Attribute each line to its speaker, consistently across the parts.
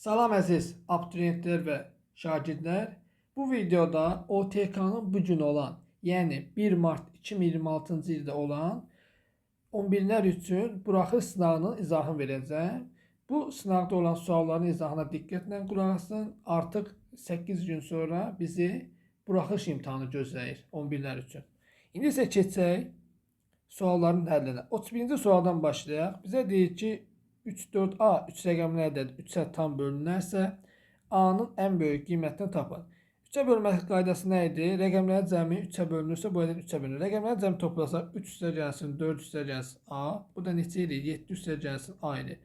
Speaker 1: Salam əziz abituriyentlər və şagirdlər. Bu videoda OTK-nın bu gün olan, yəni 1 mart 2026-cı ildə olan 11-lər üçün buraxılış sınağının izahını verəcəm. Bu sınaqda olan sualların izahına diqqətlə qulaq asın. Artıq 8 gün sonra bizi buraxılış imtahanı gözləyir 11-lər üçün. İndi isə keçək sualların həllinə. 31-ci sualdan başlayaq. Bizə deyir ki, 3, 4, A 3 rəqəmli ədəd 3-ə tam bölünərsə, A-nın ən böyük qiymətini tapın. 3-ə bölmə qaydası nə idi? Rəqəmlərin cəmi 3-ə bölünürsə, bu ədəd 3-ə bölünür. Rəqəmlərin cəmi toplasaq 3 üstə gəlsin, 4 üstə gəlsin A. Bu da neçə eləyir? 7 üstə gəlsin A eləyir.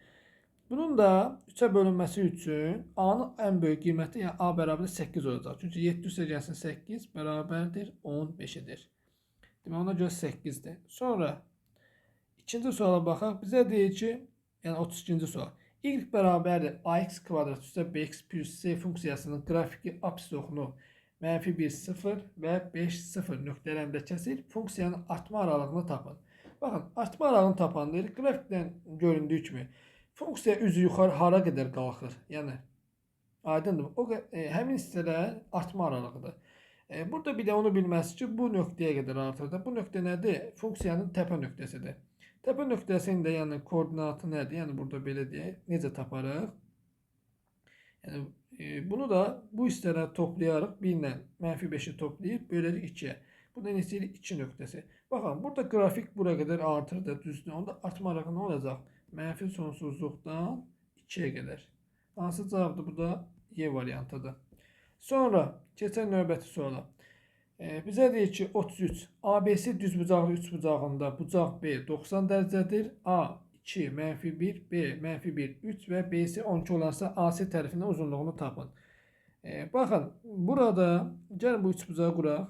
Speaker 1: Bunun da 3-ə bölünməsi üçün A-nın ən böyük qiyməti, yəni A bərabər 8 olacaq. Çünki 7 üstə gəlsin 8 bərabərdir 15 edir. Demək, ona görə 8-dir. Sonra ikinci suala baxaq. Bizə deyir ki, yəni 32-ci sual. Y bərabərdir ax kvadrat üstə bx plus c funksiyasının qrafiki apsis oxunu mənfi 1, 0 və 5, 0 nöqtələrində kəsir. Funksiyanın artma aralığını tapın. Baxın, artma aralığını tapan deyir. Qrafikdən göründüyü kimi funksiya üzü yuxarı hara qədər qalxır? Yəni, aydındır. O, həmin hissələr artma aralığıdır. Burada bir də onu bilməsi ki, bu nöqtəyə qədər artır da. Bu nöqtə nədir? Funksiyanın təpə nöqtəsidir. Təpə nöqtəsinin də yəni koordinatı nədir? Yəni burada belə deyək, necə taparıq? Yəni bunu da bu hissələri toplayarıq. 1 ilə mənfi 5-i toplayıb bölərik 2-yə. Bu da neçə ilə 2 nöqtəsi. Baxın, burada qrafik bura qədər artır da, düzdür. Onda artma aralığı nə olacaq? Mənfi sonsuzluqdan 2-yə qədər. Hansı cavabdır? Bu da Y variantıdır. Sonra keçən növbəti suala. Bizə deyir ki, 33. ABC düzbucaqlı üçbucağında bucaq B 90 dərəcədir. A 2, mənfi 1, B mənfi 1, 3 və BC 12 olarsa AC tərəfinin uzunluğunu tapın. Baxın, burada gəlin bu üçbucağı quraq.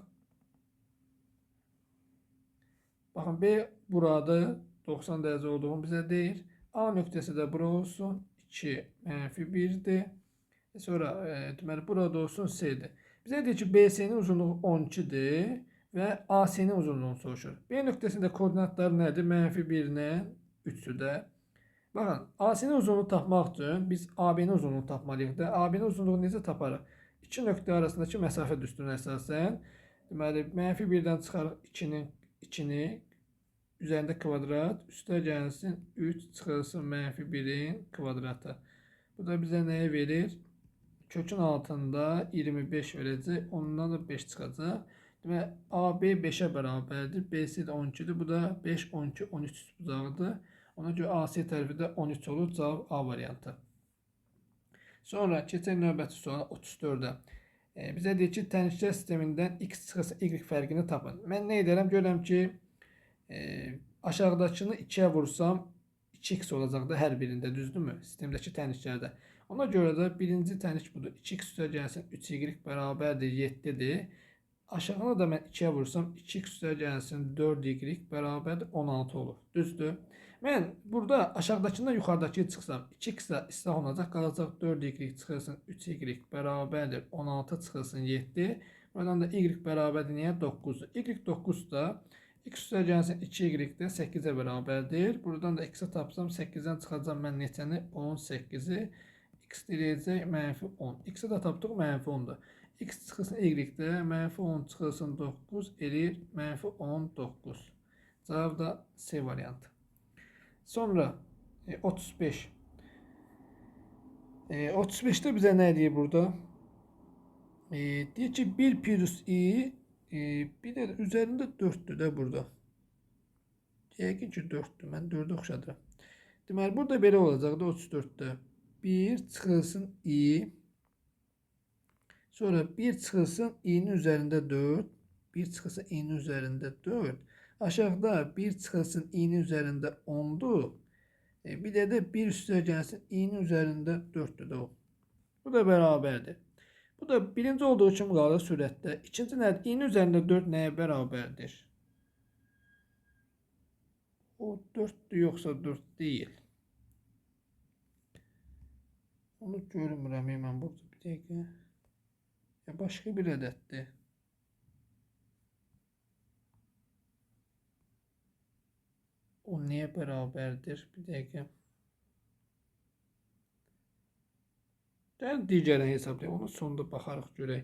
Speaker 1: Baxın, B burada 90 dərəcə olduğunu bizə deyir. A nöqtəsi də bura olsun. 2, mənfi 1-dir. Sonra deməli, burada olsun C-dir. Bizə deyir ki, BC-nin uzunluğu 12-dir və AC-nin uzunluğunu soruşur. B nöqtəsində koordinatları nədir? Mənfi 1 ilə 3-ü də. Baxın, AC-nin uzunluğunu tapmaq üçün biz AB-nin uzunluğunu tapmalıyıq da. AB-nin uzunluğunu necə taparıq? İki nöqtə arasındakı məsafə düsturuna əsasən. Deməli, mənfi 1-dən çıxarıq 2-ni, üzərində kvadrat, üstə gəlsin 3 çıxılsın mənfi 1-in kvadratı. Bu da bizə nəyi verir? Kökün altında 25 verəcək, ondan da 5 çıxacaq. Demək, AB 5-ə bərabərdir, BC də 12-dir, bu da 5, 12, 13 bucağıdır. Ona görə AC tərəfi də 13 olur, cavab A variantı. Sonra keçək növbəti suala 34-ə. Bizə deyir ki, tənişlər sistemindən X çıxılsın Y fərqini tapın. Mən nə edərəm? Görürəm ki, aşağıdakını 2-yə vursam 2x olacaq da hər birində, düzdürmü? Sistemdəki tənişlərdə. Ona görə də birinci təniş budur. 2x üstə gəlsin 3y bərabərdir 7-dir. Aşağını da mən 2-yə vursam 2x üstə gəlsin 4y bərabərdir 16 olur. Düzdür? Mən burada aşağıdakından yuxarıdakı çıxsam 2x də islah olunacaq. Qalacaq 4y çıxılsın 3y bərabərdir 16 çıxılsın 7. Buradan da y bərabərdir niyə? 9-dur. Y 9 da x üstə gəlsin 2y də 8-ə bərabərdir. Buradan da x-i tapsam 8-dən çıxacam mən neçəni? 18-i. X deyəcək mənfi 10. X-i də tapdıq mənfi 10-dur. X çıxılsın Y-də mənfi 10 çıxılsın 9 eləyir mənfi 19. Cavab da C variantı. Sonra 35. 35-də bizə nə deyir burada? Deyir ki 1 plus i bir də üzərində 4-dür də burada. Yəqin ki 4-dür. Mən 4-ə oxşadıram. Deməli burada belə olacaq da 34-də. 1 çıxılsın i. Sonra 1 çıxılsın i'nin üzərində 4. 1 çıxılsın i'nin üzərində 4. Aşağıda 1 çıxılsın i'nin üzərində 10-dur. Bir də 1 üstə gəlsin i'nin üzərində 4-dür də o. Bu da bərabərdir. Bu da birinci olduğu kimi qalır sürətdə. İkinci nədir? İ'nin üzərində 4 nəyə bərabərdir? O 4-dür yoxsa 4 deyil. Onu görmürəm mən burada bir dəqiqə. Ya başqa bir ədəddir. O nəyə bərabərdir? Bir dəqiqə. Gəlin digərini hesablayaq. Onun sonunda baxarıq görək.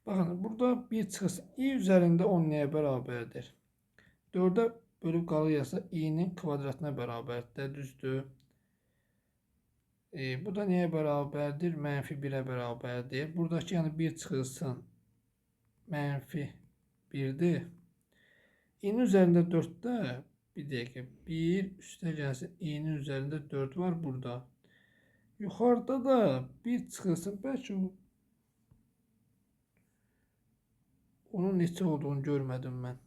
Speaker 1: Baxın, burada 1 çıxılsın. I üzərində 10 nəyə bərabərdir? 4-ə bölüb qalırsa i-nin kvadratına bərabərdir. Düzdür. Bu da nəyə bərabərdir? Mənfi 1-ə bərabərdir. Buradakı yəni 1 çıxılsın mənfi 1-dir. İ-nin üzərində 4-də bir dəqiqə 1 üstə gəlsin. İ-nin üzərində 4 var burada. Yuxarıda da 1 çıxılsın. Bəlkə onun neçə olduğunu görmədim mən.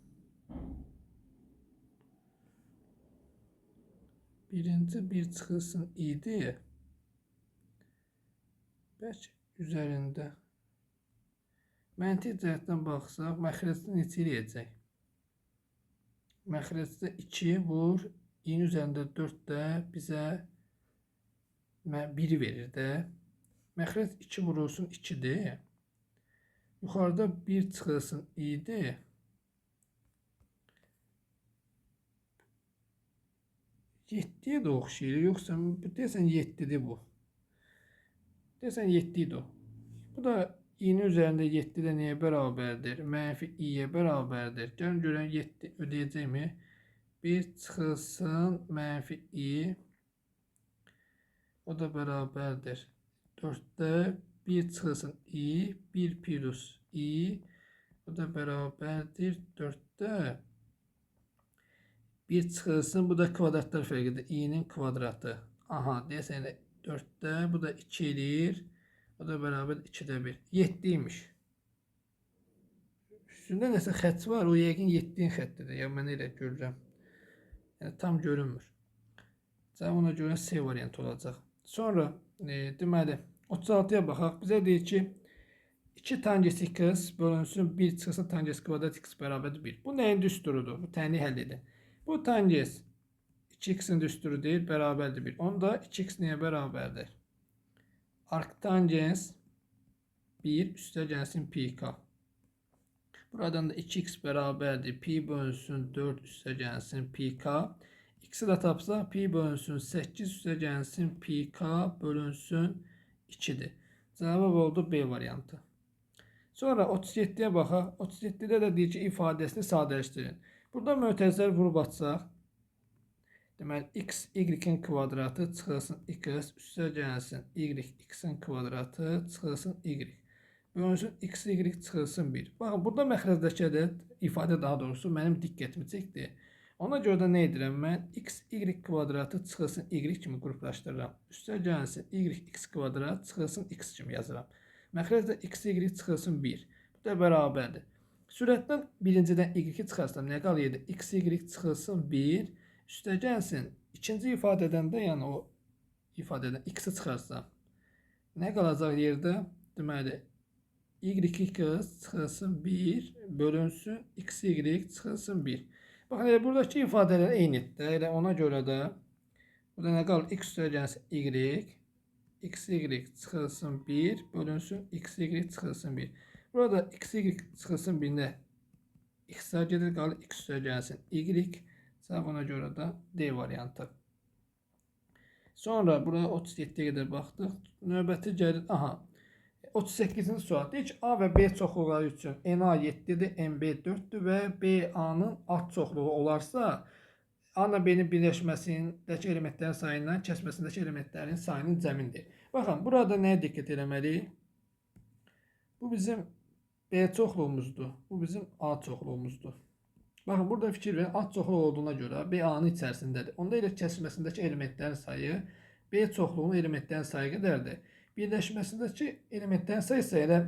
Speaker 1: Birinci 1 çıxılsın idi. Bəlkə üzərində. Məntiq cəhətdən baxsaq, məxrəcdə neçə eləyəcək? Məxrəcdə 2 vur, i-nin üzərində 4 də bizə 1-i verir də. Məxrəc 2 vurulsun 2-dir. Yuxarıda 1 çıxılsın i-dir. 7-yə də oxşayır. Yoxsa deyəsən 7-dir bu. Deyəsən 7 idi o. Bu da i-nin üzərində 7 də nəyə bərabərdir? Mənfi i-yə bərabərdir. Gəlin görən 7 ödəyəcəkmi? 1 çıxılsın mənfi i. O da bərabərdir. 4-də 1 çıxılsın i, 1 plus i. O da bərabərdir. 4-də 1 çıxılsın. Bu da kvadratlar fərqidir. İ-nin kvadratı. Aha, deyəsən elə 4-də bu da 2 eləyir. O da bərabər 2-də 1. 7 imiş. Üstündə nəsə xətt var. O yəqin 7-nin xəttidir. Ya mən elə görürəm. Yəni tam görünmür. Cavab ona görə C variantı olacaq. Sonra deməli 36-ya baxaq. Bizə deyir ki 2 tangens x bölünsün 1 çıxılsın tangens kvadrat x bərabərdir 1. Bu nəyin düsturudur? Bu təni həll edin. Bu tangens 2x-in düsturu deyil, bərabərdir 1. Onda 2x nəyə bərabərdir? Arktangens 1 üstə gəlsin pi k. Buradan da 2x bərabərdir. Pi bölünsün 4 üstə gəlsin pi k. X-i də tapsa pi bölünsün 8 üstə gəlsin pi k bölünsün 2-dir. Cavab oldu B variantı. Sonra 37-yə baxaq. 37-də də deyir ki, ifadəsini sadələşdirin. Burada mötərizələr vurub atsaq, deməli, x, y-in kvadratı çıxılsın x, üstə gəlsin y, x-in kvadratı çıxılsın y. Bölünsün x, y çıxılsın 1. Baxın, burada məxrəcdəki ədəd, ifadə daha doğrusu mənim diqqətimi çəkdi. Ona görə də nə edirəm mən? X, y kvadratı çıxılsın y kimi qruplaşdırıram. Üstə gəlsin y, x kvadrat çıxılsın x kimi yazıram. Məxrəcdə x, y çıxılsın 1. Bu da bərabərdir. Sürətdən birincidən y-i çıxarsam nə qalır? X, y çıxılsın 1. Üstə gəlsin ikinci ifadədən də, yəni o ifadədən x-i çıxarsam nə qalacaq yerdə? Deməli, y, x çıxılsın 1 bölünsün x, y çıxılsın 1. Baxın, elə buradakı ifadələr eynidir. Elə ona görə də burada nə qalır? X üstə gəlsin y, x, y çıxılsın 1 bölünsün x, y çıxılsın 1. Burada x, y çıxılsın 1-nə x-lər gedir, qalır x üstə gəlsin y. Cavab ona görə də D variantı. Sonra buraya 37-yə qədər baxdıq. Növbəti gəlir. Aha. 38-ci sual. Deyir ki, A və B çoxluqları üçün NA 7-dir, NB 4-dür və BA-nın alt çoxluğu olarsa, A ilə B-nin birləşməsindəki elementlərin sayından kəsməsindəki elementlərin sayının cəmindir. Baxın, burada nəyə diqqət eləməliyik? Bu bizim B çoxluğumuzdur. Bu bizim A çoxluğumuzdur. Baxın, burada fikir verin, A çoxluğu olduğuna görə B A-nın içərisindədir. Onda elə kəsməsindəki elementlərin sayı B çoxluğunun elementlərin sayı qədərdir. Birləşməsindəki elementlərin sayı isə elə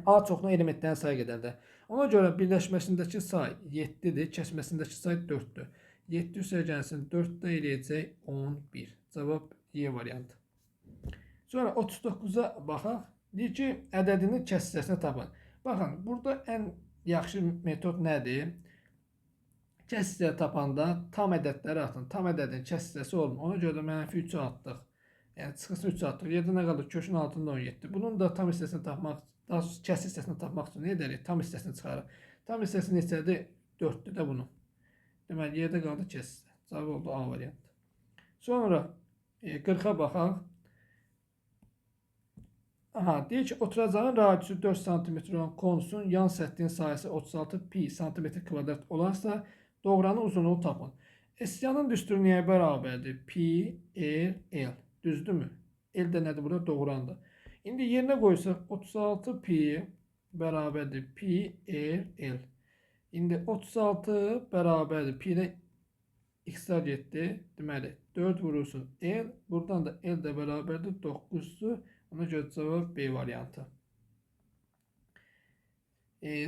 Speaker 1: A çoxluğunun elementlərin sayı qədərdir. Ona görə birləşməsindəki say 7-dir, kəsməsindəki say 4-dür. 7 üstə gəlsin 4 də eləyəcək 11. Cavab Y variantı. Sonra 39-a baxaq. Deyir ki, ədədinin kəs hissəsini tapın. Baxın, burada ən yaxşı metod nədir? Kəs hissə tapanda tam ədədləri atın. Tam ədədin kəs hissəsi olmur. Ona görə də mənfi 3-ü atdıq. Yəni çıxılsın 3 atdıq. Yerdə nə qalır? Kökün altında 17. Bunun da tam hissəsini tapmaq, daha doğrusu kəs hissəsini tapmaq üçün nə edərik? Tam hissəsini çıxarıq. Tam hissəsi neçədir? 4-dür də bunun. Deməli, yerdə qaldı kəs hissə. Cavab oldu A variantı. Sonra 40-a baxaq. Aha, deyir ki, oturacağın radiusu 4 sm olan konusun yan səthinin sahəsi 36 pi sm kvadrat olarsa, doğranın uzunluğu tapın. S-yanın düsturu nəyə bərabərdir? Pi, R, L. Düzdürmü? L də nədir burada? Doğrandır. İndi yerinə qoysaq 36 pi bərabərdir pi, R, L. İndi 36 bərabərdir pi ilə x-lər getdi. Deməli, 4 vurulsun L. Buradan da L də bərabərdir 9-dur. Ona görə cavab B variantı.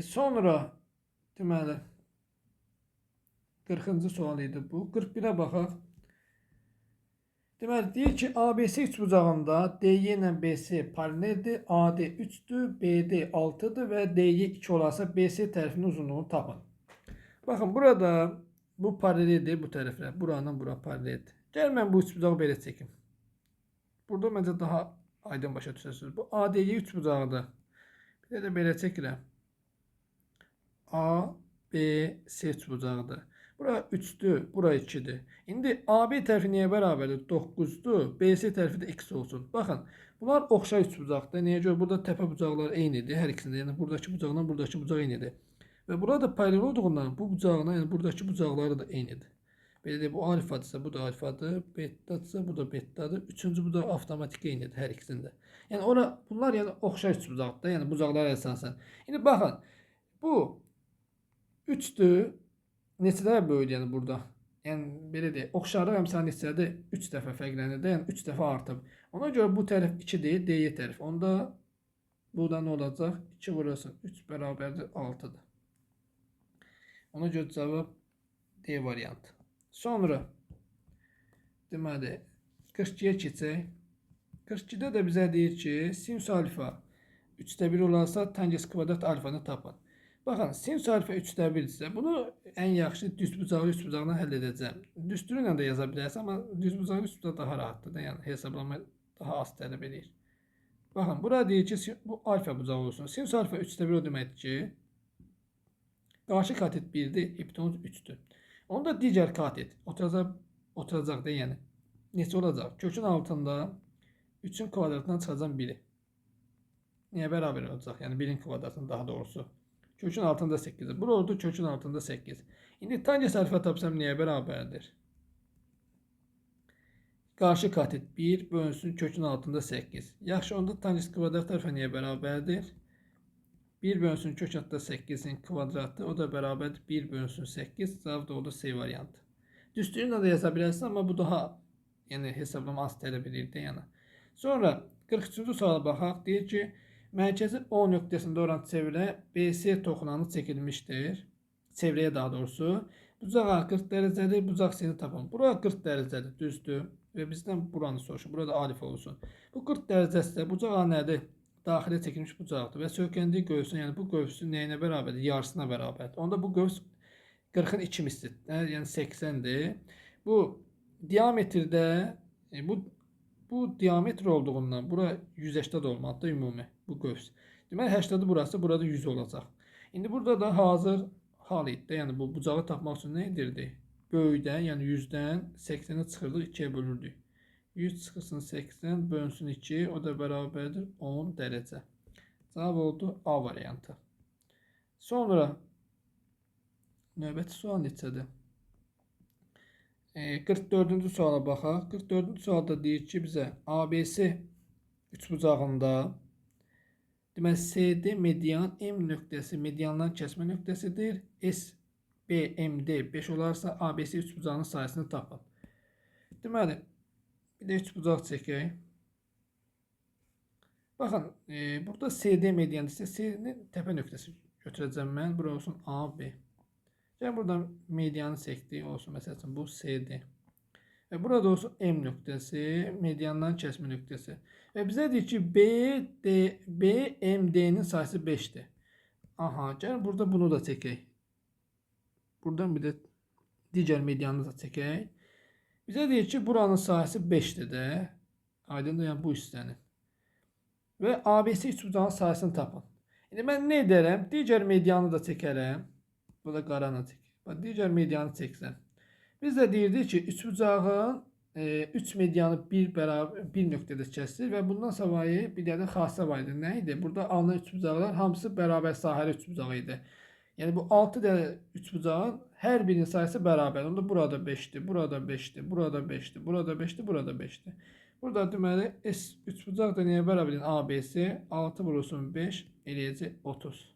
Speaker 1: Sonra deməli 40-cı sual idi bu. 41-ə baxaq. Deməli, deyir ki, ABC üçbucağında DY ilə BC paraleldir, AD 3-dür, BD 6-dır və DY 2 olarsa BC tərəfinin uzunluğunu tapın. Baxın, burada bu paraleldir bu tərəflə. Buranın bura paraleldir. Gəl mən bu üçbucağı belə çəkim. Burada məncə daha aydın başa düşərsiniz. Bu ADY üçbucağıdır. Bir də belə çəkirəm. A, B, C üçbucağıdır. Bura 3-dür, bura 2-dir. İndi AB tərəfi niyə bərabərdir? 9-dur. BC tərəfi də x olsun. Baxın, bunlar oxşar üçbucaqdır. Niyə görə? Burada təpə bucaqları eynidir hər ikisində. Yəni buradakı bucaqla buradakı bucaq eynidir. Və burada paralel olduğundan bu bucağına, yəni buradakı bucaqları da eynidir. Belə deyək, bu alfadırsa, bu da alfadır, betadırsa, bu da betadır. Üçüncü bucaq avtomatik eynidir hər ikisində. Yəni ora bunlar yəni oxşar üçbucaqdır, yəni bucaqlara əsasən. İndi baxın, bu 3-dür. Neçə dəfə böyüdü yəni burada? Yəni belə deyək, oxşarlıq əmsal neçədə 3 dəfə fərqlənir də, yəni 3 dəfə artıb. Ona görə bu tərəf 2-dir, DY tərəf. Onda burada nə olacaq? 2 vurulsun 3 bərabərdir 6-dır. Ona görə cavab D variantı. Sonra deməli 42-yə keçək. 42-də də bizə deyir ki, sinus alfa 3-də 1 olarsa tangens kvadrat alfanı tapın. Baxın, sinus alfa 3-də 1-dirsə, bunu ən yaxşı düzbucaqlı üçbucaqla həll edəcəm. Düsturu ilə də yaza bilərsən, amma düzbucaqlı üçbucaq daha rahatdır da, yəni hesablama daha az tələb eləyir. Baxın, burada deyir ki, bu alfa bucağı olsun. Sinus alfa 3-də 1 o deməkdir ki, qarşı katet 1-dir, hipotenuz 3-dür. Onda digər katet oturacaq da, yəni neçə olacaq? Kökün altında 3-ün kvadratından çıxacam 1-i. Niyə bərabər olacaq? Yəni 1-in kvadratını daha doğrusu. Kökün altında 8-dir. Bura oldu kökün altında 8. İndi tangens alfa tapsam niyə bərabərdir? Qarşı katet 1 bölünsün kökün altında 8. Yaxşı, onda tangens kvadrat alfa niyə bərabərdir? 1 bölünsün kök altında 8-in kvadratı, o da bərabərdir 1 bölünsün 8. Cavab da oldu C variantı. Düsturu ilə də yaza bilərsin, amma bu daha yəni hesablama az tələb edir də, yəni. Sonra 43-cü suala baxaq. Deyir ki, mərkəzi O nöqtəsində olan çevrə BC toxunanı çəkilmişdir. Çevrəyə daha doğrusu. Bucaq A 40 dərəcədir, bucaq C-ni tapın. Bura 40 dərəcədir, düzdür. Və bizdən buranı soruşur. Burada alfa olsun. Bu 40 dərəcəsə bucaq A nədir? Daxilə çəkilmiş bucaqdır və söykəndiyi qövsün, yəni bu qövsün nəyinə bərabərdir? Yarısına bərabərdir. Onda bu qövs 40-ın 2 mislidir, yəni 80-dir. Bu diametrdə, bu diametr olduğundan bura 180 olmalıdır ümumi bu qövs. Deməli 80-dir burası, burada 100 olacaq. İndi burada da hazır hal idi. Yəni bu bucağı tapmaq üçün nə edirdik? Böyükdən, yəni 100-dən 80-ə çıxırdıq, 2-yə bölürdük. 100 çıxırsın 80, bölünsün 2, o da bərabərdir 10 dərəcə. Cavab oldu A variantı. Sonra növbəti sual neçədir? 44-cü suala baxaq. 44-cü sualda deyir ki, bizə ABC üçbucağında deməli CD median, M nöqtəsi mediandan kəsmə nöqtəsidir. S, B, M, D 5 olarsa ABC üçbucağının sahəsini tapın. Deməli, bir də üçbucaq çəkək. Baxın, burada CD mediandirsə, C-nin təpə nöqtəsi götürəcəm mən. Bura olsun A, B. Yəni buradan medianı çəkdik, olsun məsəl üçün bu CD. Və burada olsun M nöqtəsi, mediandan kəsmə nöqtəsi. Və bizə deyir ki, B, D, B, M, D-nin sahəsi 5-dir. Aha, gəlin burada bunu da çəkək. Buradan bir də digər medianı da çəkək. Bizə deyir ki, buranın sahəsi 5-dir də. Aydındır, yəni bu hissənin. Və ABC üçbucağının sahəsini tapın. İndi mən nə edərəm? Digər medianı da çəkərəm. Bu da qaranı çək. Bax, digər medianı çəksəm. Biz də deyirdik ki, üçbucağın 3 medianı bir nöqtədə kəsir və bundan savayı bir dənə xasə var idi. Nə idi? Burada alınan üçbucaqlar hamısı bərabər sahəli üçbucaq idi. Yəni bu 6 dənə üçbucağın hər birinin sayısı bərabər. Onda burada 5-dir, burada 5-dir, burada 5-dir, burada 5-dir, burada 5-dir. Burada deməli S üçbucaq da nəyə bərabər? ABC 6 vurulsun 5 eləyəcək 30.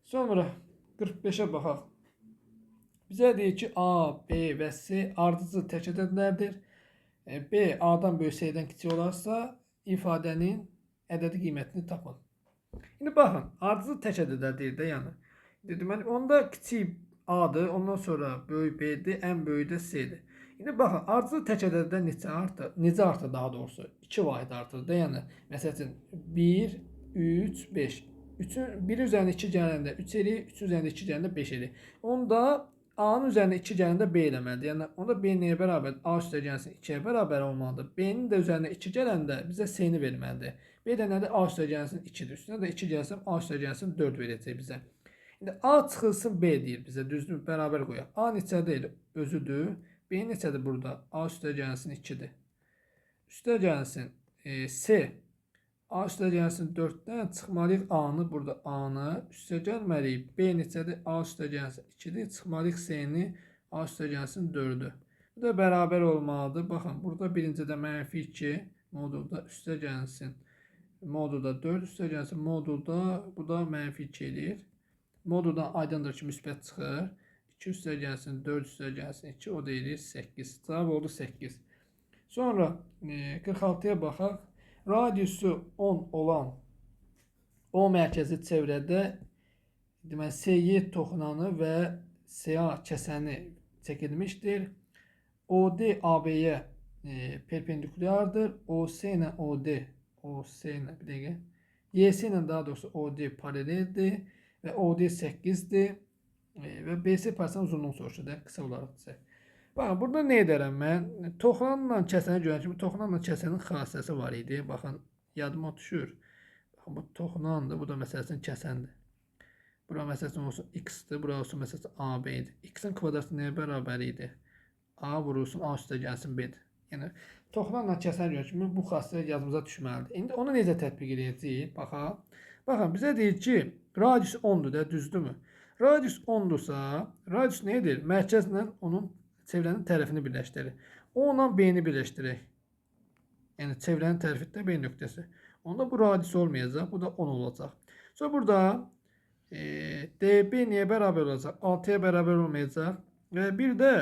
Speaker 1: Sonra 45-ə baxaq. Bizə deyir ki, A, B və C ardıcıl tək ədədlərdir. B A-dan böyük, C-dən kiçik olarsa, ifadənin ədədi qiymətini tapın. İndi baxın, ardıcıl tək ədədlər deyir də, yəni. Deməli, onda kiçik A-dır, ondan sonra böyük B-dir, ən böyüyü də C-dir. İndi baxın, ardıcıl tək ədədlər neçə artır? Necə artır daha doğrusu? 2 vahid artır da, yəni. Məsəl üçün 1, 3, 5. 1 üzərində 2 gələndə 3 eləyir, 3 üzərində 2 gələndə 5 eləyir. Onda A-nın üzərində 2 gələndə B eləməlidir. Yəni, onda B nəyə bərabərdir? A üstə gəlsin 2-yə bərabər olmalıdır. B-nin də üzərində 2 gələndə bizə C-ni verməlidir. B də nədir? A üstə gəlsin 2-dir. Üstünə də 2 gəlsəm, A üstə gəlsin 4 verəcək bizə. İndi A çıxılsın B deyir bizə. Düzdür, bərabər qoyaq. A neçə deyil? Özüdür. B neçədir burada? A üstə gəlsin 2-dir. Üstə gəlsin C. A üstə gəlsin 4-dən çıxmalıyıq A-nı, burada A-nı. Üstə gəlməliyik. B neçədir? A üstə gəlsin 2-dir. Çıxmalıyıq C-ni. A üstə gəlsin 4-ü. Bu da bərabər olmalıdır. Baxın, burada birincidə mənfi 2 modulda üstə gəlsin. Modulda 4 üstə gəlsin. Modulda bu da mənfi 2 eləyir. Moduldan aydındır ki, müsbət çıxır. 2 üstə gəlsin, 4 üstə gəlsin 2. O da eləyir 8. Cavab oldu 8. Sonra 46-ya baxaq. Radiusu 10 olan O mərkəzi çevrədə deməli, SY toxunanı və SA kəsəni çəkilmişdir. OD AB-yə perpendikulyardır. OS ilə OD, OS ilə bir dəqiqə, YS ilə daha doğrusu OD paraleldir və OD 8-dir və BC parçasının uzunluğunu soruşur da, qısa olaraq desək. Baxın, burada nə edərəm mən? Toxunanla kəsəni görən kimi toxunanla kəsənin xassəsi var idi. Baxın, yadıma düşür. Baxın, bu toxunandır, bu da məsəl üçün kəsəndir. Bura məsəl üçün olsun x-dir, bura olsun məsəl üçün AB-dir. X-in kvadratı nəyə bərabər idi? A vurulsun, A üstə gəlsin B-dir. Yəni, toxunanla kəsəni görən kimi bu xassə yadımıza düşməlidir. İndi onu necə tətbiq edəcəyik? Baxaq. Baxın, bizə deyir ki, radius 10-dur da, düzdürmü? Radius 10-dursa, radius nə edir? Mərkəzlə onun çevrənin tərəfini birləşdirir. O ilə B-ni birləşdirək. Yəni, çevrənin tərəfi də B nöqtəsi. Onda bu radius olmayacaq. Bu da 10 olacaq. Sonra burada DB niyə bərabər olacaq? 6-ya bərabər olmayacaq. Və bir də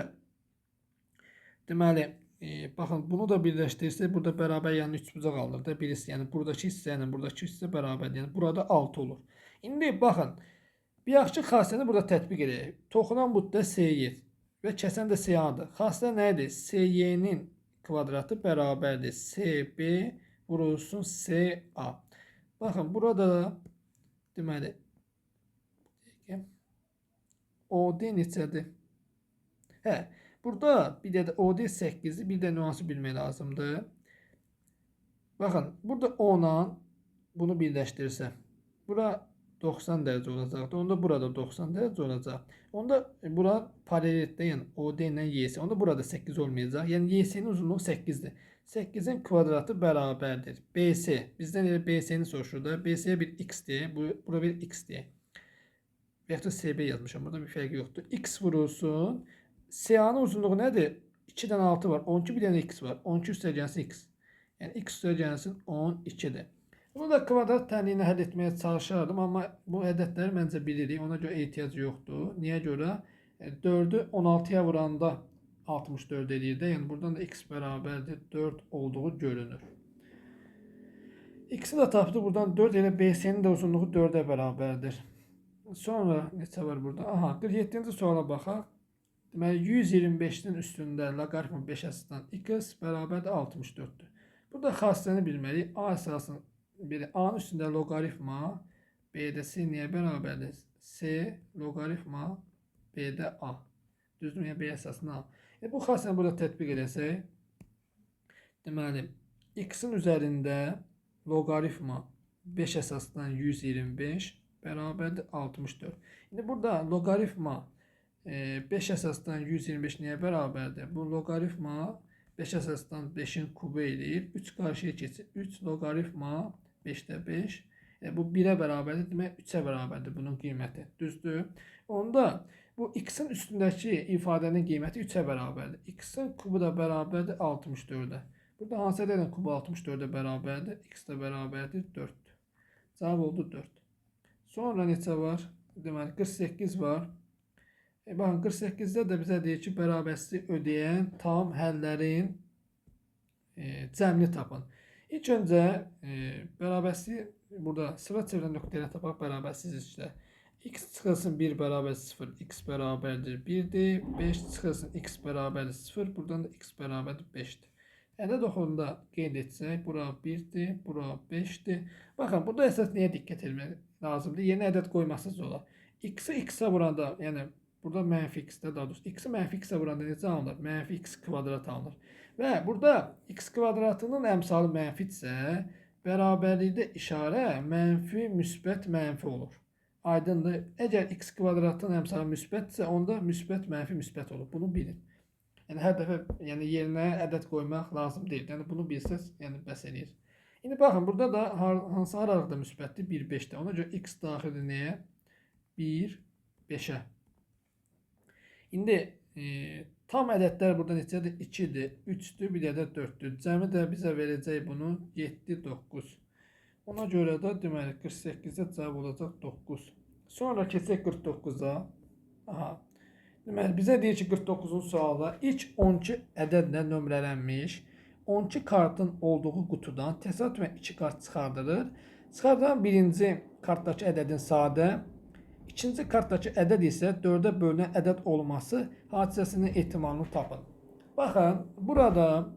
Speaker 1: deməli, baxın, bunu da birləşdirsək, burada bərabər yəni üçbucaq alınır da. Birisi, yəni buradakı hissə ilə buradakı hissə bərabərdir. Yəni burada 6 olur. İndi baxın, bir yaxşı xassəni burada tətbiq edək. Toxunan bu da SY və kəsən də SA-dır. Xassə nə idi? SY-nin kvadratı bərabərdir. SB vurulsun SA. Baxın, burada da deməli OD neçədir? Hə, burada bir də OD 8-i, bir də nüansı bilmək lazımdır. Baxın, burada O-la bunu birləşdirsəm, bura 90 dərəcə olacaqdır. Onda burada 90 dərəcə olacaq. Onda bura paralellikdə, yəni OD ilə YS. Onda burada 8 olmayacaq. Yəni YS-nin uzunluğu 8-dir. 8-in kvadratı bərabərdir. BC. Bizdən elə BC-ni soruşur da. BC-yə bir x deyə, bura bir x deyə. Və yaxud da SB yazmışam. Burada bir fərqi yoxdur. X vurulsun. SA-nın uzunluğu nədir? 2 dənə 6 var. 12 bir dənə x var. 12 üstə gəlsin x. Yəni x üstə gəlsin 12-dir. Bunu da kvadrat tənliyini həll etməyə çalışardım, amma bu ədədləri məncə bilirik. Ona görə ehtiyac yoxdur. Niyə görə? 4-ü 16-ya vuranda 64 eləyir də. Yəni buradan da x bərabərdir 4 olduğu görünür. X-i də tapdıq. Buradan 4 elə BC-nin də uzunluğu 4-ə bərabərdir. Sonra neçə var burada? Aha, 47-ci suala baxaq. Deməli 125-in üstündə loqaritma 5 əsasdan x bərabərdir 64-dür. Burada xassəni bilməliyik. A əsasının biri A-nın üstündə loqaritma B-də C niyə bərabərdir? C loqaritma B-də A. Düzdürmü? Yəni B əsasını A. Bu xassəni burada tətbiq edəsək, deməli x-in üzərində loqaritma 5 əsasdan 125 bərabərdir 64. İndi burada loqaritma 5 əsasdan 125 nəyə bərabərdir? Bu loqaritma 5 əsasdan 5-in kubu eləyir. 3 qarşıya keçir. 3 loqaritma 5-də 5. Bu 1-ə bərabərdir. Demək 3-ə bərabərdir bunun qiyməti. Düzdür? Onda bu x-in üstündəki ifadənin qiyməti 3-ə bərabərdir. X-in kubu da bərabərdir 64-ə. Burada hansı ədədin kubu 64-ə bərabərdir? X də bərabərdir 4-dür. Cavab oldu 4. Sonra neçə var? Deməli 48 var. Baxın 48-də də bizə deyir ki, bərabərsizlik ödəyən tam həllərin cəmini tapın. İlk öncə bərabərsizlik burada sıra çevirən nöqtəyə tapaq bərabərsizlikdə. X çıxılsın 1 bərabər 0, x bərabərdir 1-dir. 5 çıxılsın x bərabərdir 0, buradan da x bərabərdir 5-dir. Ədəd oxunda qeyd etsək, bura 1-dir, bura 5-dir. Baxın, burada əsas nəyə diqqət etmək lazımdır? Yeni ədəd qoymasız olar. X-i x-ə vuranda, yəni burada mənfi x-də daha doğrusu, x-i mənfi x-ə vuranda necə alınır? Mənfi x kvadrat alınır. Və burada x kvadratının əmsalı mənfidirsə, bərabərlikdə işarə mənfi, müsbət, mənfi olur. Aydındır. Əgər x kvadratın əmsalı müsbətdirsə, onda müsbət, mənfi, müsbət olur. Bunu bilin. Yəni hər dəfə yəni yerinə ədəd qoymaq lazım deyil. Yəni bunu bilsəz, yəni bəs eləyir. İndi baxın, burada da hansı aralıqda müsbətdir? 1, 5-də. Ona görə x daxildir nəyə? 1, 5-ə. İndi tam ədədlər burada neçədir? 2-dir, 3-dür, bir də 4-dür. Cəmi də bizə verəcək bunu 7, 9. Ona görə də deməli 48-də cavab olacaq 9. Sonra keçək 49-a. Aha. Deməli bizə deyir ki, 49-cu sualda ilk 12 ədədlə nömrələnmiş 12 kartın olduğu qutudan təsadüfən 2 kart çıxardılır. Çıxardılan birinci kartdakı ədədin sadə, ikinci kartdakı ədəd isə 4-ə bölünən ədəd olması hadisəsinin ehtimalını tapın. Baxın, burada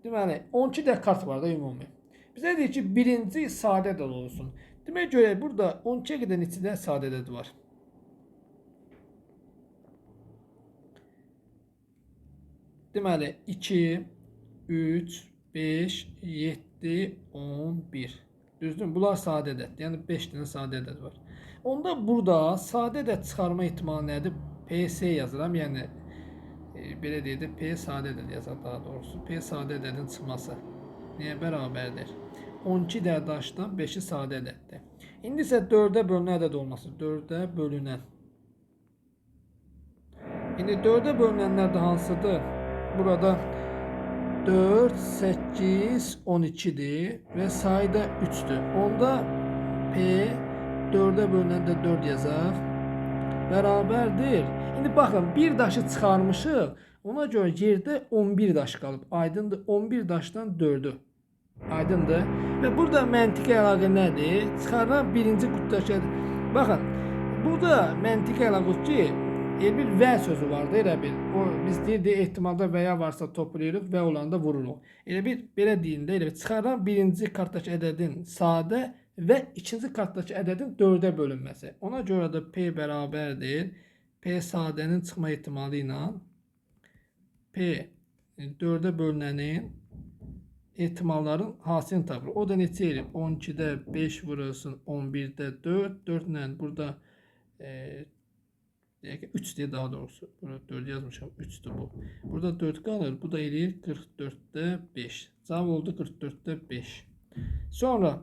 Speaker 1: deməli 12 də kart var da ümumi. Bizə deyir ki, birinci sadə ədəd olsun. Demək görək, burada 12-yə qədər neçə də sadə ədəd var? Deməli 2, 3, 5, 7, 11. Düzdür? Bunlar sadə ədəddir. Yəni 5 dənə sadə ədəd var. Onda burada sadə ədəd çıxarma ehtimalı nədir? PC yazıram. Yəni belə deyək də P sadə ədəd yazaq daha doğrusu. P sadə ədədin çıxması nəyə bərabərdir? 12 daşdan 5-i sadə ədəddir. İndi isə 4-ə bölünən ədəd olması. 4-ə bölünən. İndi 4-ə bölünənlər də hansıdır? Burada 4, 8, 12-dir və sayı da 3-dür. Onda P 4-ə bölünəndə 4 yazaq. Bərabərdir. İndi baxın, bir daşı çıxarmışıq. Ona görə yerdə 11 daş qalıb. Aydındır. 11 daşdan 4-ü. Aydındır. Və burada məntiqi əlaqə nədir? Çıxarılan birinci qutudakı. Baxın, burada məntiqi əlaqə ki, elə bir və sözü vardı, elə bir. O, biz deyirdik, ehtimalda və ya varsa toplayırıq və olanda vururuq. Elə bir, belə deyində, elə bir, çıxarılan birinci kartdakı ədədin sadə və ikinci kartdakı ədədin 4-ə bölünməsi. Ona görə də P bərabərdir. P sadənin çıxma ehtimalı ilə P 4-ə bölünənin ehtimalların hasilini tapır. O da neçə eləyir? 12-də 5 vurulsun, 11-də 4, 4 ilə burada deyək ki, 3 deyə daha doğrusu. Burada 4 yazmışam, 3-dür bu. Burada 4 qalır. Bu da eləyir 44-də 5. Cavab oldu 44-də 5. Sonra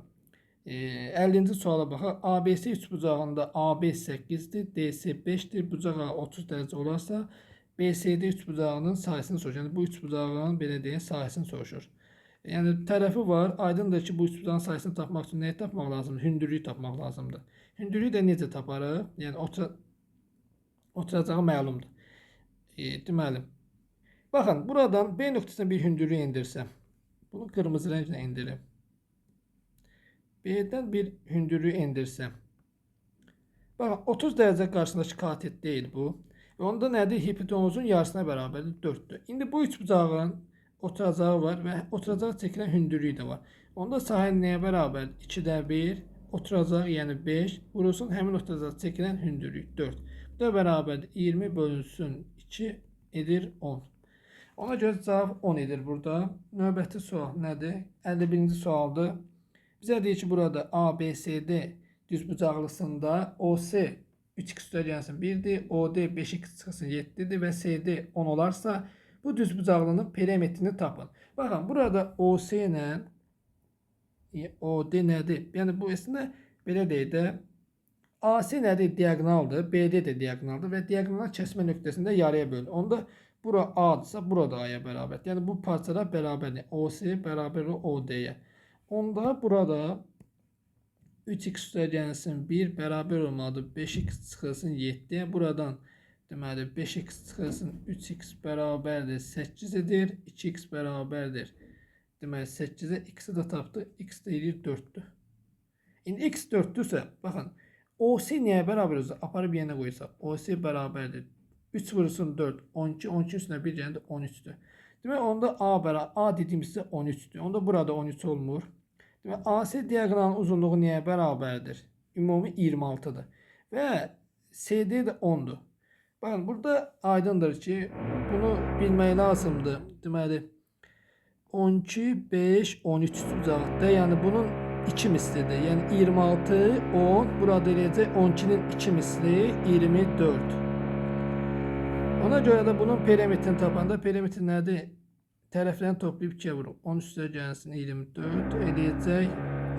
Speaker 1: 50-ci suala baxaq. ABC üçbucağında AB 8-dir, DC 5-dir. Bucaq A 30 dərəcə olarsa, BCD üçbucağının sahəsini soruşur. Yəni bu üçbucağın belə deyək sahəsini soruşur. Yəni tərəfi var. Aydındır ki, bu üçbucağın sahəsini tapmaq üçün nəyi tapmaq lazımdır? Hündürlüyü tapmaq lazımdır. Hündürlüyü də necə taparıq? Yəni oturacağı məlumdur. Deməli, baxın, buradan B nöqtəsinə bir hündürlük endirsəm, bunu qırmızı rənglə endirim. B-dən bir hündürlük endirsəm, baxın, 30 dərəcə qarşısındakı katet deyil bu. Və onda nədir? Hipotenuzun yarısına bərabərdir 4-dür. İndi bu üçbucağın oturacağı var və oturacağı çəkilən hündürlüyü də var. Onda sahə nəyə bərabərdir? 2-də 1, oturacaq, yəni 5, vurulsun həmin oturacaq çəkilən hündürlük 4. Bu da bərabərdir 20 bölünsün 2 edir 10. Ona görə cavab 10 edir burada. Növbəti sual nədir? 51-ci sualdır. Bizə deyir ki, burada ABCD düzbucaqlısında OC 3x üstə gəlsin 1-dir, OD 5x çıxsın 7-dir və CD 10 olarsa Bu düzbucaqlının perimetrini tapın. Baxın, burada OC ilə OD nədir? Yəni, bu əslində belə deyək də, AC nədir? Diaqonaldır, BD də diaqonaldır və diaqonal kəsmə nöqtəsində yarıya bölünür. Onda bura A-dırsa, burada A-ya bərabərdir. Yəni, bu parçalar bərabərdir. OC bərabər OD-yə. Onda burada 3x üstə gəlsin 1 bərabər olmalıdır. 5x çıxılsın 7. Buradan deməli 5x çıxılsın 3x bərabərdir 8 edir. 2x bərabərdir. Deməli 8-ə x-i də tapdıq. X də eləyir 4-dür. İndi x 4-dürsə, baxın, OC nəyə bərabər olsa, aparıb yerinə qoysaq, OC bərabərdir. 3 vurulsun 4, 12, 12 üstünə 1 gələndə 13-dür. Demək, onda A dediyimizdə 13-dür. Onda burada 13 olmur. Demək, AC diaqonalının uzunluğu nəyə bərabərdir? Ümumi 26-dır. Və CD də 10-dur. Baxın, burada aydındır ki, bunu bilmək lazımdır. Deməli, 12, 5, 13 uzaqda. Yəni, bunun 2 mislidir. Yəni, 26, 10, burada eləyəcək 12-nin 2 misli 24. Ona görə də bunun perimetrini tapanda, perimetri nədir? Tərəflərini toplayıb 2-yə vuruq. 10 üstə gəlsin 24, eləyəcək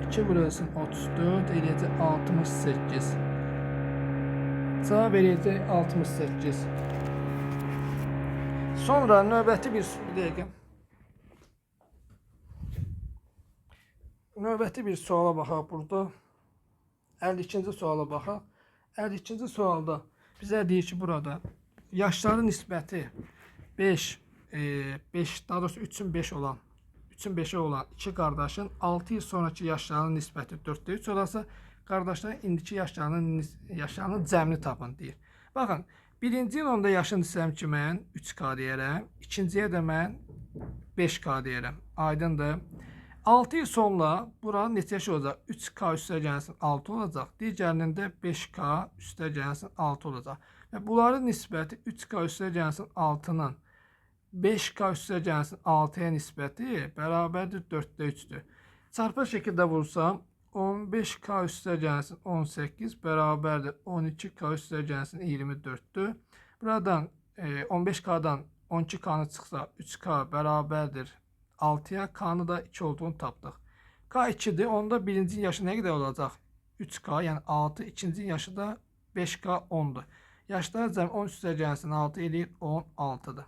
Speaker 1: 2 vurulsun 34, eləyəcək 68. Cavab eləyəcək 68. Sonra növbəti bir dəqiqə. Növbəti bir suala baxaq burada. 52-ci suala baxaq. 52-ci sualda bizə deyir ki, burada yaşların nisbəti 5, daha doğrusu 3-ün 5 olan, 3-ün 5-i olan iki qardaşın 6 il sonraki yaşlarının nisbəti 4-də 3 olarsa, qardaşların indiki yaşlarının cəmini tapın deyir. Baxın, birinci il onda yaşını desəm ki, mən 3K deyərəm, ikinciyə də mən 5K deyərəm. Aydındır. 6 il sonra buranın neçə yaşı olacaq? 3K üstə gəlsin 6 olacaq. Digərinin də 5K üstə gəlsin 6 olacaq. Və bunların nisbəti 3K üstə gəlsin 6-nın 5K üstə gəlsin 6-ya nisbəti bərabərdir 4-də 3-dür. Çarpı şəkildə vursam 15K üstə gəlsin 18 bərabərdir 12K üstə gəlsin 24-dür. Buradan 15K-dan 12K-nı çıxsa 3K bərabərdir 6-ya, K-nı da 2 olduğunu tapdıq. K 2-dir. Onda birinci yaşı nə qədər olacaq? 3K, yəni 6. İkinci yaşı da 5K 10-dur. Yaşlar cəm 10 üstə gəlsin 6 eləyir 16-dır.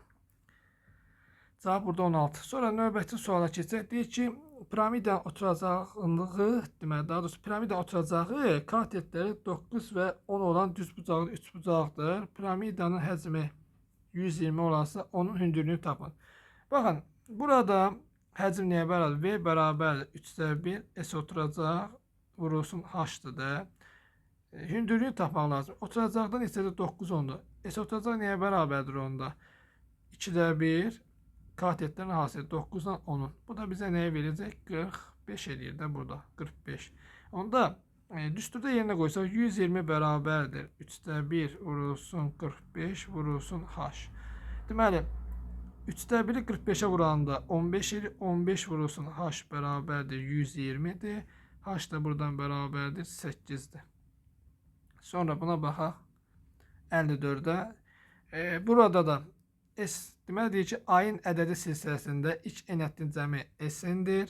Speaker 1: Cavab burada 16. Sonra növbəti suala keçək. Deyir ki, piramidanın oturacaqlığı, deməli, daha doğrusu piramidanın oturacağı katetləri 9 və 10 olan düzbucaqlı üçbucaqdır. Piramidanın həcmi 120 olarsa, onun hündürlüyünü tapın. Baxın, burada həcm nəyə bərabər? V bərabərdir 3-də 1, S oturacaq, vurulsun H-dır da. Hündürlüyünü tapmaq lazım. Oturacaqda neçədir? 9, 10-dur. S oturacaq nəyə bərabərdir onda? 2-də 1, katetlərin hasili 9-dan 10-un. Bu da bizə nəyə verəcək? 45 eləyir də burada. 45. Onda düsturda yerinə qoysaq 120 bərabərdir. 3-də 1 vurulsun 45 vurulsun H. Deməli, 3-də 1-i 45-ə vuranda 15 eləyir. 15 vurulsun H bərabərdir 120-dir. H da buradan bərabərdir 8-dir. Sonra buna baxaq 54-ə. Burada da S, deməli deyir ki, ayın ədədi silsiləsində ilk n həddin cəmi S-dir.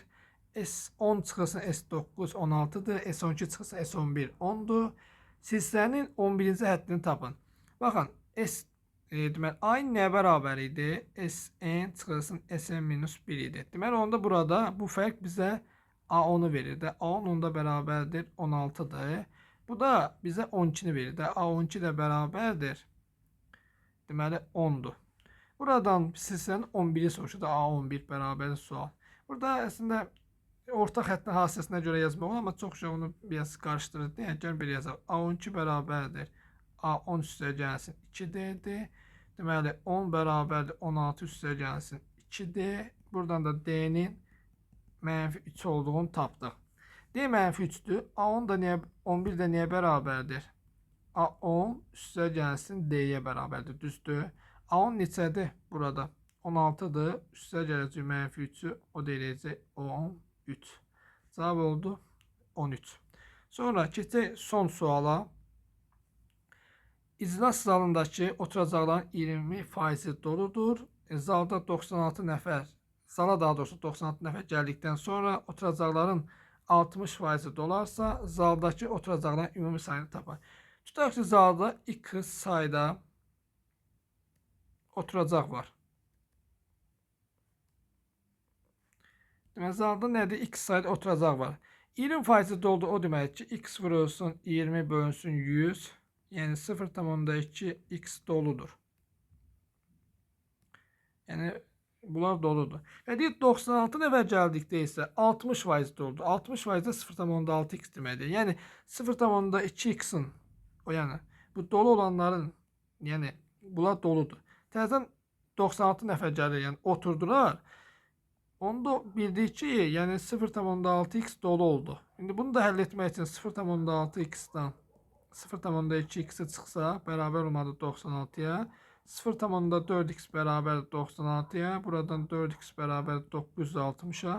Speaker 1: S10 çıxılsın S9 16-dır. S12 çıxılsın S11 10-dur. Silsilənin 11-ci həddini tapın. Baxın, S deməli, ayın nəyə bərabər idi? Sn çıxılsın Sn minus 1 idi. Deməli, onda burada bu fərq bizə A10-u verir də. A10 onda bərabərdir 16-dır. Bu da bizə 12-ni verir də. A12 də bərabərdir. Deməli, 10-dur. Buradan silsilənin 11-i soruşur da, A11 bərabərdir sual. Burada əslində ortaq həddin hasiləsinə görə yazmaq olur, amma çox şey onu biraz qarışdırır. Deyək, gəl bir yazaq. A12 bərabərdir. A10 üstə gəlsin 2D-dir. Deməli, 10 bərabərdir 16 üstə gəlsin 2D. Buradan da D-nin mənfi 3 olduğunu tapdıq. D mənfi 3-dür. A10 da niyə, 11 də niyə bərabərdir? A10 üstə gəlsin D-yə bərabərdir. Düzdür. A10 neçədir burada? 16-dır. Üstə gələcək mənfi 3-ü. O da eləyəcək 13. Cavab oldu 13. Sonra keçək son suala. İclas zalındakı oturacaqların 20% doludur. Zalda 96 nəfər, zala daha doğrusu 96 nəfər gəldikdən sonra oturacaqların 60%-i dolarsa, zaldakı oturacaqların ümumi sayını tapar. Tutaq ki, zalda x sayda oturacaq var. Deməli, zalda nədir? X sayda oturacaq var. 20% doldu, o deməkdir ki, x vurulsun 20 bölünsün 100. Yəni 0,2 x doludur. Yəni bunlar doludur. Və deyir 96 nəfər gəldikdə isə 60% doldu. 60% də 0,6 x deməkdir. Yəni 0,2 x-in o yəni bu dolu olanların, yəni bunlar doludur. Təzədən 96 nəfər gəlir, yəni oturdular. Onu da bildik ki, yəni 0,6 x dolu oldu. İndi bunu da həll etmək üçün 0,6 x-dan 0,2 x-i çıxsa bərabər olmalıdır 96-ya. 0,4 x bərabər 96-ya. Buradan 4x bərabər 960-a.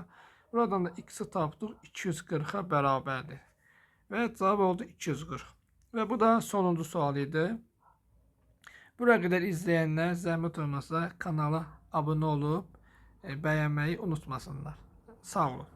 Speaker 1: Buradan da x-i tapdıq 240-a bərabərdir. Və cavab oldu 240. Və bu da sonuncu sual idi. Buraya qədər izləyənlər zəhmət olmasa kanala abunə olub bəyənməyi unutmasınlar. Sağ olun.